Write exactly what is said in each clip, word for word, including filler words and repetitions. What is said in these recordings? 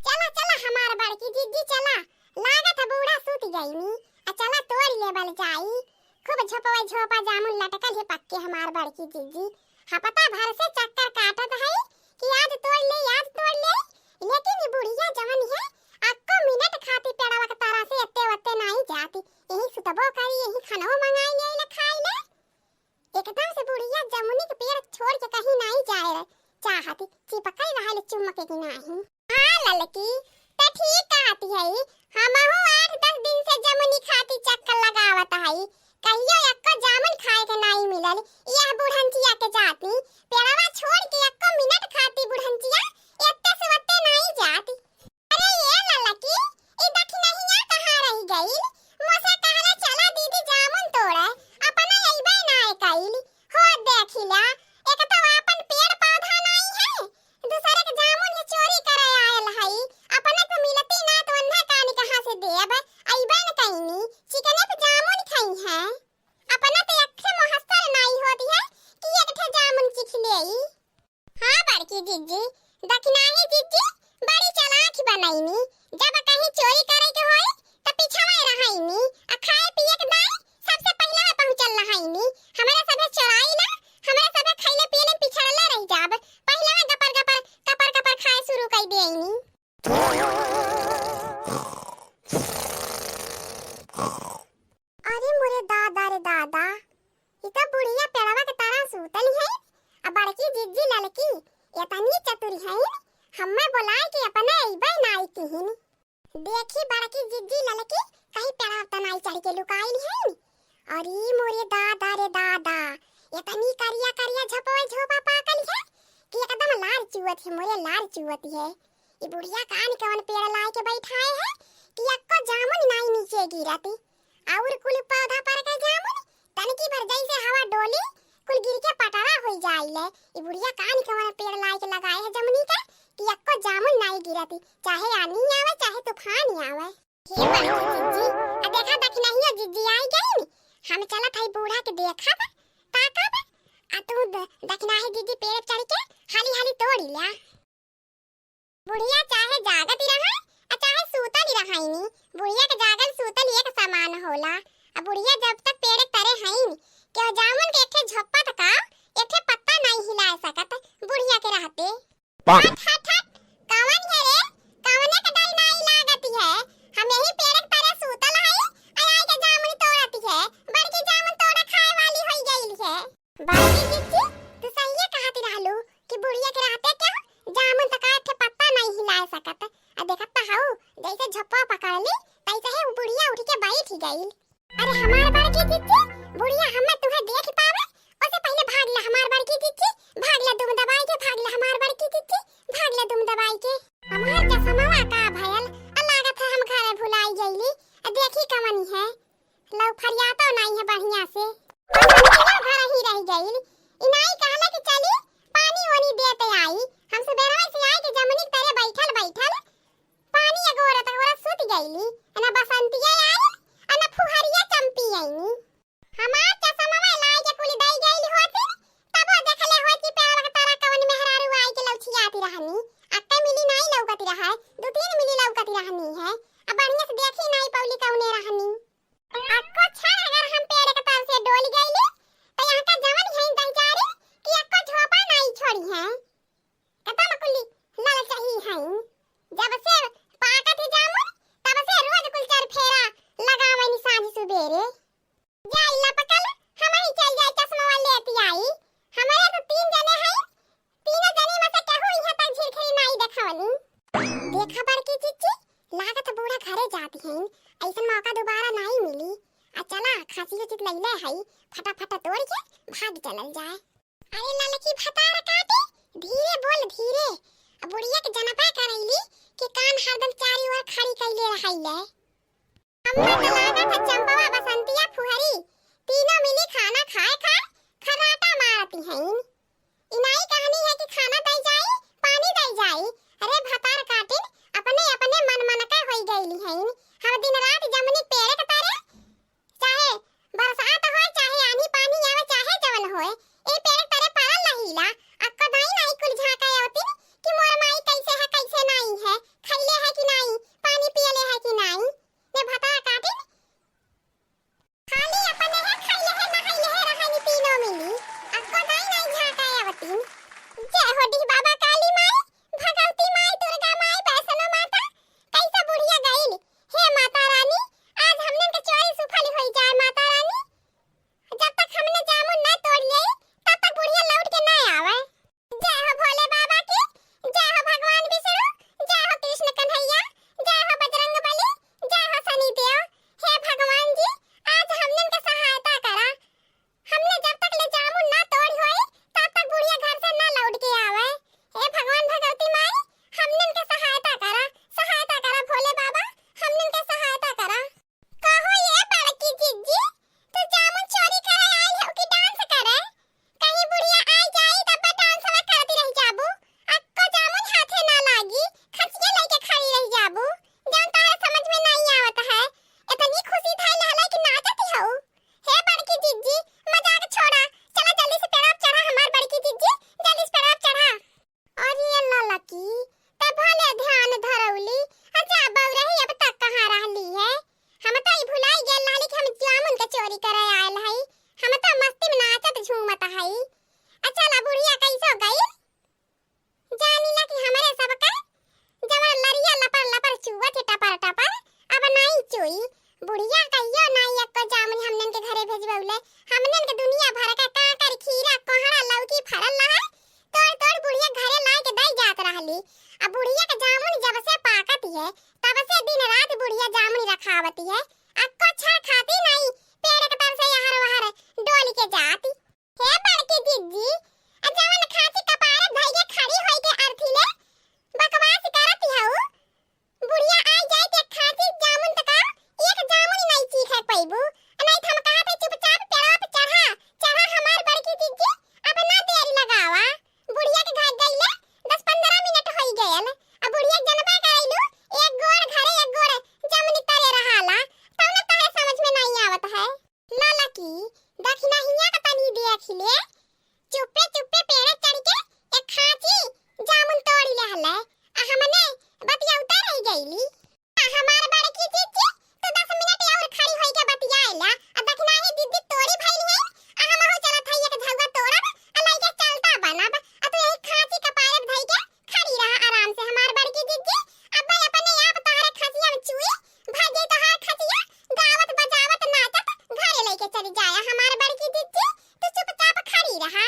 चला, चला हमार बड़की जिज्जी, चला, लागत है बूढ़ा सूत गईनी। आ चला तोड़ लेबल जाई। खूब झोपवा झोपा जामुन लटकल है पक्के हमार बड़की जिज्जी। हपता भर से चक्कर काटत है कि आज तोड़ ले, आज तोड़ ले, लेकिन ई बुढ़िया जवन है, अक्को मिनट खाती पेड़वा के तरा से एत्ते ओत्ते नाई जाती। यही सुतबो करी, यही खानवो मंगाई ले, ले खाई ले। एकदम से बुढ़िया जमुनी के पेड़ छोड़ के कहीं नाई जाए चाहती, चिपकल रहल चुम्मके की नाही। हाँ ललकी, त ठीक कहती है, हमहू आठ दस दिन से जमुनी खाती चक्कर लगावत है, कहियो एक्को जामुन खाए के नाई मिलल। यह बुढ़ंचिया के जाती, पेड़वा छोड़ के एक्को मिनट खाती बुढ़ंचिया एत्ते से ओत्ते नाई जाती। अरे ये ललकी, ई दखिनहिया कहाँ रहि गइल? मोसे कहले चला दीदी जामुन तोड़े, अपने अइबे नाय कइल। हो देखिला, एक तो आपन पेड़ पौधा नाई है, दूसरे के जामुन के चोरी करे आयल हई। अपने तो मिलती ना तो अन्हा कानी कहाँ से देब? अइबे न कइनी, चिकने पे जामुन खई है। अपने तो अखे मोहस्सर नाई होती है कि एक ठे जामुन चिख लेई। हाँ बड़की जिज्जी, दखिनाही जिज्जी बड़ी चालाक बनैनी। जब कहीं चोरी करे के होई, त पिछवा रहैनी, आ खाए पिए के दाई सबसे पहिलवा पहुँचल रहैनी। हमरे सभे चोराई ना, हमरे सभे खैले पियले में पिछड़ले रह जाब। पहिलवा गपर गपर, कपर कपर खाए शुरू कई देनी। अरे मोरे दादा रे दादा, ई तो बुढ़िया पेड़वा के तरह सूतल है। आ बड़की जिज्जी ललकी एतनी चतुर है, हम्मे बोलाए के अपने अइबे नाई किहिन। देखी बड़की जिज्जी ललकी कहीं पेड़वा तनाई चढ़ के लुकाइल है। अरे मोरे दादा रे दादा, एतनी करिया करिया झपवा झोपा पाकल है कि एकदम लार चुअत है, मोरे लार चुअत है। ई बुढ़िया कान कवन पेड़ लाए के बैठाए है कि एक्को जामुन नाई नीचे गिरती। और कुल पौधा पर के जामुन तनकी भर जैसे हवा डोली, कुल गिर के पटरा होई जाइले। ई बुढ़िया कान कवन पेड़ लाए के लगाए है जमुनी के कि एक्को जामुन नाई गिरती, चाहे आनी आवे चाहे तूफान आवे। हे बड़की जिज्जी, आ देखा दखिनहिया जिज्जी आई गईन। हम चलत हई बूढ़ा के देखब, ताकब, आ तू द-, दखिनाही जिज्जी पेड़ चढ़ के हाली हाली तोड़ी ल्या। बुढ़िया चाहे जागत ही रहे, आ चाहे सूतल ही रहैनी, बुढ़िया के जागल सूतल एक समान होला। आ बुढ़िया जब तक पेड़ तरे हईन, केहू जामुन के एक ठे झोपा तक, एक ठे पत्ता नाई हिलाए सकत, बुढ़िया के रहते। हट, हट, हट, कवन है रे? कवने के डर नाई लागत है? हम यही पेड़ के तरे सूतल हई, आ आई के जामुन तोड़त है। बड़की जामुन तोड़े खाए वाली होई गइल है। बड़की जिज्जी, तू सहिए कहत रहलू कि बुढ़िया के रहते केहू जामुन तक एक ठे पत्ता नाई हिलाए सकत। आ देखत त हऊ, जैसे झप्पा पकड़ ली, तैसे ही बुढ़िया उठ के बैठ गइल। अरे हमार बड़की जिज्जी, बुढ़िया हम्मे तुहे देख पावे, ओसे पहिले भाग ले हमार बड़की जिज्जी, भाग ले दुम दबाई के, भाग ले हमार बड़की जिज्जी, भाग ले दुम दबाई के। हमार चश्मवा का भयल, आ लागत है हम घरे भुलाई गईली, आ देखी कमनी है, लौ फरियातो नाई है बढ़िया से, आ घरे ही रह गईल। ई नाई कहले कि चली पानी ओनी देते आई, हम सुबेरवा से आई के जमुनी के तरे बैठल बैठल पानी अगोरत अगोरत सुत गईली। अना बसंतिया आइल, अना फुहरिया चंपी आईनी। हमार चश्मवा लाई के कुली दई गईली होती, तबो देखले होती पेड़वा के तरा कवन मेहरारू आई के लौछियाती रहनी। अक्के मिली नाई लौकती रहे, दू तीन मिली लौकती रहनी है। अब बढ़िया से देखी नाई पौली कौने रहनी। अक्को क्षण अगर हम पेड़ के तर से डोल गईली, तो यहाँ का जवन है दहिजारी कि अक्को झोपा नाई छोड़ी है। कतम कुली ललचही हईं। जब से पाकत ही जामुन, तब से रोज कुल चार फेरा लगावनी साँझ सुबेरे। जाई लपकल, हमही चल जाई चश्मा लेती आई। हमरे तो तीन जने हईं, तीनों जने में से केहू इहाँ तक झिरखिरी नाई देखवनी। देखा बड़की जिज्जी, लागत बूढ़ा घरे जाती हईं, ऐसन मौका दोबारा नाई मिली। आ चला, खांसी उचित लैले हई, फटाफट तोड़ के भाग चलल जाए। अरे ललकी भतार काटे, धीरे बोल धीरे। अब बुढ़िया के जनपा करैली कि कान हरदम चारी ओर खड़ी कैले रहैले। हम्मे त लागत है चंपवा, बसंतिया, फुहरी तीनों मिली खाना खाए खाए खर्राटा मारती हईन। इनाई कहनी है कि खाना दई जाई, पानी दई जाई। अरे भतार काटिन, अपने अपने मन मन का होई गईली हईन। हम दिन रात जमुनी पेड़ के तरे चाहे बरसात होए, चाहे आनी पानी आवे, चाहे जवन होए, ए पेड़ तरे पड़ल रहीला। आ हो डीह बाबा काली माई, भगवती माई, दुर्गा माई, वैष्णो माता, कैसे बुढ़िया गइल? हे माता रानी, आज हमनन के चोरी सुफल होई जाए माता रानी। जब तक हमने जामुन ना तोड़ लेई, तब तक बुढ़िया लौट के ना आवे। जय हो भोले बाबा की, जय हो भगवान विष्णु, जय हो कृष्ण कन्हैया, जय हो बजरंग बली, जय हो शनि देव। हे भगवान जी, आज हमनन के सहायता करा। हमने जब तक ले जामुन ना तोड़ी होई, तब तक बुढ़िया घर से ना लौट के आवे। हे भगवान भगवती माई, हमनन के सहायता करा, सहायता करा भोले बाबा, हमनन के सहायता करा। कहो ये बड़की जिज्जी, तू जामुन चोरी करे आइल हो कि डांस करे? कहीं बुढ़िया आई जाई तब डांसवा करती रह जाबू, अक्को जामुन हाथे ना लागी, खचिया लेके खड़ी रह जाबू। जौन तारे समझ में नहीं आवत है, इतनी खुशी धाई लहला कि नाचत हऊ। हे बड़की जिज्जी, मजाक छोड़ा, चला जल्दी से पेड़ा पे चढ़ा हमार बड़की जिज्जी, जल्दी से पेड़ा पे चढ़ा। अरे ललकी, त भले ध्यान धरौली, अच्छा बउरही अब तक कहाँ रहली है? हम तो ई भुलाई गेल रहली कि हम जामुन के चोरी करे आयल हई। हम तो मस्ती में नाचत झूमत हई। अच्छा ला बुढ़िया कैसो गई? जानी ला कि हमरे सबके जवन लरिया लपर लपर चुअत है टपर टपर, अब नाई चुई। बुढ़िया कहियो नाई एक्को जामुन हमनन के घरे भेजबौले। हमनन के दुनिया भर का काकर, खीरा, कोहड़ा, लौकी फरल रहे, तोड़ तोड़ बुढ़िया घरे लाए के दई जात रहली। अब बुढ़िया के जामुन जब से पाकत है, तब से दिन रात बुढ़िया जामुन रखावत है। एक्को छड़ खाती नाई पेड़ के तर से यहर वहर डोल के जाती। हे बड़की जिज्जी, आ जवन खांची कपारे धई के खड़ी होई के अर्थी ले बकवास करत हऊ, बुढ़िया आई जाई ते खांची जामुन तका एक जामुन नहीं चीखे पइबू। नहीं त हम कहत है चुपचाप पेड़वा पे चढ़ा, चढ़ा हमार बड़की जिज्जी, अब ना देरी लगावा। बुढ़िया के घर गईले दस पन्द्रह मिनट होई गयल, अब बुढ़िया के जनबा करैलू, एक गोड़ घरे एक गोड़ जामुन तरे रहाला, तब ना तहरे समझ में नहीं आवत है। ललकी, दखिनहिया के तनी देखि ले, चुप्पे चुप्पे पेड़े चढ़ि के एक खांची जामुन तोड़ि लेहले, आ हमने बतियौते रहि गइली। आ हमार बड़की जिज्जी, तू दस मिनट अउर खड़ी होइके बतियाए ला, आ दखिनही जिज्जी तोरी भइली है, आ हमहू चलत हई एक झउआ तोड़ब, आ लइके चलता बनब, आ तू यही खांची कपारे धइके खड़ी रहा आराम से हमार बड़की जिज्जी, अब्बे अपने आप तोहरे खचिया में चुई, भर जाई तोहार खचिया, गावत बजावत नाचत घरे लइके चली जाया हमार बड़की जिज्जी, तू चुपचाप खड़ी रहा।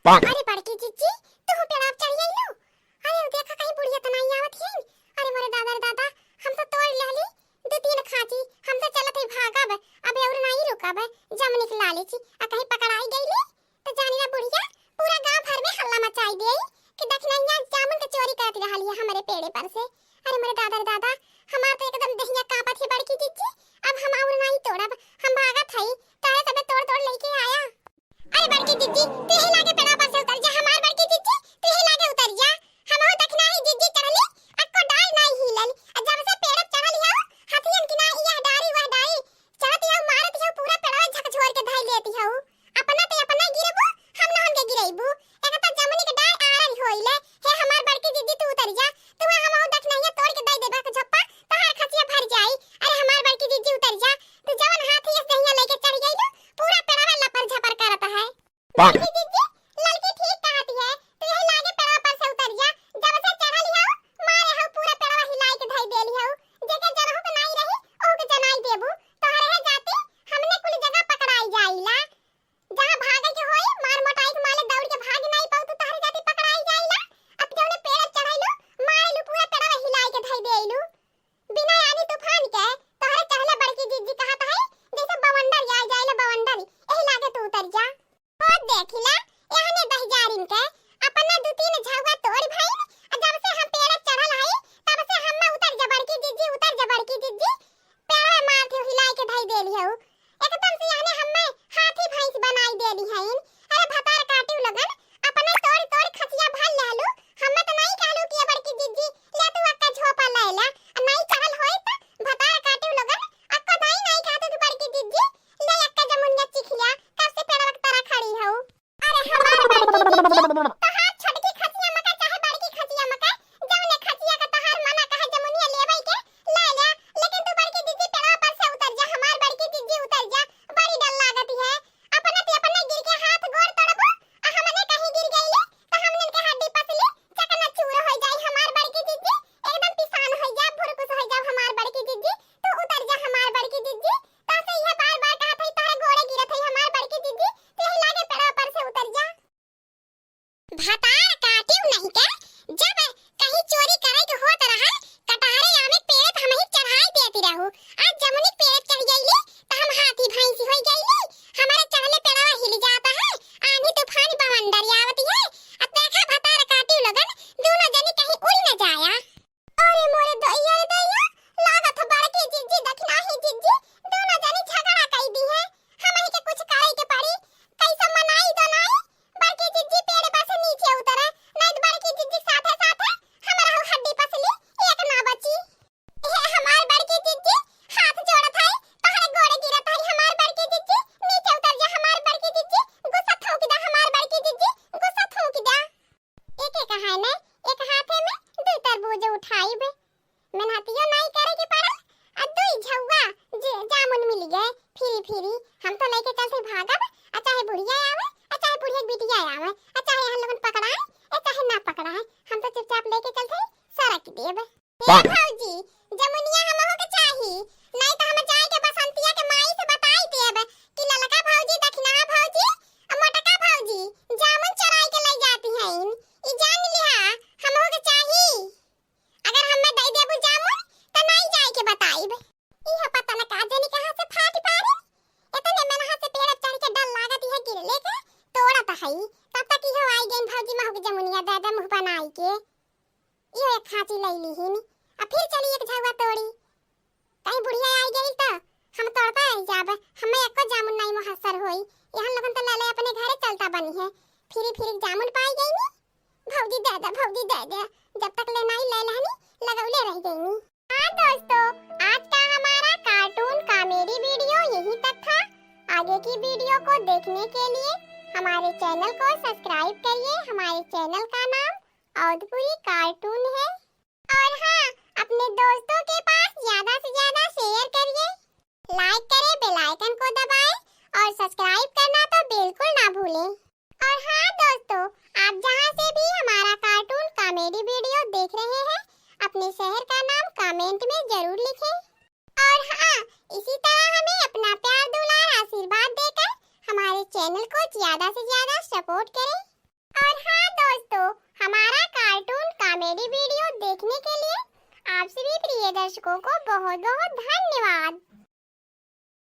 अरे बड़की जिज्जी, तू पेड़वा पे चढ़ि अइलू? अरे उ देखा कहीं बुढ़िया त नाई आवत हिन? अरे मोरे दादा रे दादा, हम तो तोड़ लेहली दू तीन खांची, हम तो चलत ही भागब, अब अउर नाई रुकब, जमनी के लालची, आ कहीं पकड़ाई गइली? त जानी ना बुढ़िया, पूरा गांव भर में हल्ला मचाई देई कि दखिनहिया जामुन के चोरी करत रहली है हमरे पेड़े पर से। अरे मोरे दादा रे दादा, हमार तो एकदम देहिया कांपत है बड़की जिज्जी, अब हम अउर नाई तोड़ब, हम भागत हई, तोहरे सबे तोड़ तोड़ लइके आया। अरे बड़की जिज्जी, तू यही लागे पेड़ा पर से उतर जा, हमार बड़की जिज्जी, तू यही लागे उतर जा, हमहू दखिनही जिज्जी चढ़ली, अक्को डाल नाई हिलल, आ जब से पेड़ चढ़ली हो, हथियन की ना यह डारी वह डारी, चढ़त हऊ, मारत हऊ, पूरा पेड़वा झकझोर के धइ लेत हऊ। अपना ते अपना गिरबू, हम नहन के गिरइबू। एक तो जमुनी के डार आरर होइले। हे हमार बड़की जिज्जी, तू उतर जा। तू हमहू दखिनहिया तोड़ के दइ देबा के झप्पा, तोहार खचिया भर जाई। अरे हमार बड़की जिज्जी, उतर जा। तू जवन हाथी अस दहिया लइके चढ़ि गइलू, पूरा पेड़वा लपर झपर करत है। बड़की जिज्जी, ललकी ठीक कहत है, तू यही लागे पेड़वा पर से उतर जा। जब से चढ़ली हऊ, मारे हऊ पूरा पेड़वा हिलाई के धइ देली हऊ। जेके जनहू के नाई रही, ओहू के जनाई देबू। तोहरे है जाति, हमने कुल जगह पकड़ाई जाइला। जहाँ भागे के होई, मार मोटाई के माले दौड़ के भाग नाई पाऊ, तू तोहरे जाति पकड़ाई जाइला। अब जौने पेड़ चढ़ैलू, मारेलू पूरा पेड़वा हिलाई के धइ देलू। बिना आनी तूफान के तोहरे चढ़ले बड़की जिज्जी कहत है, जैसे बवंडर आइ जाइला बवंडर, यही लागे तू उतर जा। ओ देखिला, भतार काटिउ नहीं के, जब कहीं चोरी करे के होत रहल, कटहरे आमे पेड़े पे हमही चढ़ाई देती रहू। आज जमुनी पेड़े चढ़ गईली, त हम हाथी भैंसी होई गईली। हमारे चढ़ले पेड़वा हिल जाता है, आंधी तूफान बवंडर आवती है। अब देखा भतार काटिउ लगन, दोनों जनी कहीं उड़ न जाया। अरे मोरे दैया रे दैया, लागत ह बड़की जिज्जी दखिनाही जिज्जी, दोनों जनी झगड़ा कई दी है। हमही के कुछ करे के पड़ी, कैसे मनाई दो नाई। बड़की जिज्जी पेड़ पर से नीचे उतरे, नहीं तो बड़की जिज्जी के साथे साथे हमरा हड्डी पसली एक ना बची। ए हमार बड़की जिज्जी, हाथ जोड़त है, तोहरे गोड़े गिरत है हमार बड़की जिज्जी, नीचे उतर जा हमार बड़की जिज्जी, गुस्सा थूक दा हमार बड़की जिज्जी, गुस्सा थूक दा। एक एक है ने, एक हाथे में दुई तरबूज उठाइब। मेहनतियो नाई करे के पड़ल, आ दुई झउआ जे जामुन मिल गए फ्री फ्री। हम तो लेके चलते भागब, आ चाहे बुढ़िया आवे, आ चाहे बुढ़िया के बिटिया आवे, आ चाहे यहाँ लोगन पकड़ाए, आ चाहे ना पकड़ाए, हम तो चुपचाप लेके चलते सरक देब। ए भौजी, जमुनिया हमहू के चाही, नाई तो हम जाए के बसंतिया के माई से बताई देब कि ललका भौजी, दखिनहा भौजी, आ मोटका भौजी जामुन चोराई के ले जाती हैं। ई जान लिहा, हमहू के चाही। अगर हमें दे देबू जामुन, त नाई जाए के बताइब। इह पता न का जानी कहाँ से फाट पारी। इतने मनहा से पेड़ चढ़ के डर लागत है गिरले के, तोड़त हई। तब तक इहो आई गईन भौजी महू के जमुनिया दे दे मुँह बनाई के। इहो एक खाँची लई लीहिन। आ फिर चली एक झउआ तोड़ी। कहीं बुढ़िया आई गई त हम तोड़ता रह जाब। हमें एको जामुन नाई मुहस्सर होई। यहाँ लोगन तो ले ले अपने घरे चलता बनी है। फिरी फिरी जामुन पाई गई नी। भौजी दे दे, भौजी दे दे। जब तक ले नाई ले लहनी, लगौले रह गई नी। हाँ दोस्तों, आज का हमारा cartoon comedy video यहीं तक था। आगे की video को देखने के लिए हमारे channel को subscribe करिए। हमारे channel का नाम अवधपुरी cartoon है। और हाँ, अपने दोस्तों के पास ज्यादा से ज्यादा share करिए, like करें, bell icon को दबाएं और subscribe करना तो बिल्कुल ना भूलें। और हाँ दोस्तों, आप जहाँ से भी हमारा cartoon comedy video देख रहे हैं, अपने शहर का नाम comment में जरूर लिखें। और हाँ, इसी तरह हमें अपना प्यार, दुलार, आशीर्वाद देकर हमारे channel को ज्यादा से ज्यादा support करें। और हाँ दोस्तों, हमारा cartoon comedy video देखने के लिए आप सभी प्रिय दर्शकों को बहुत बहुत धन्यवाद।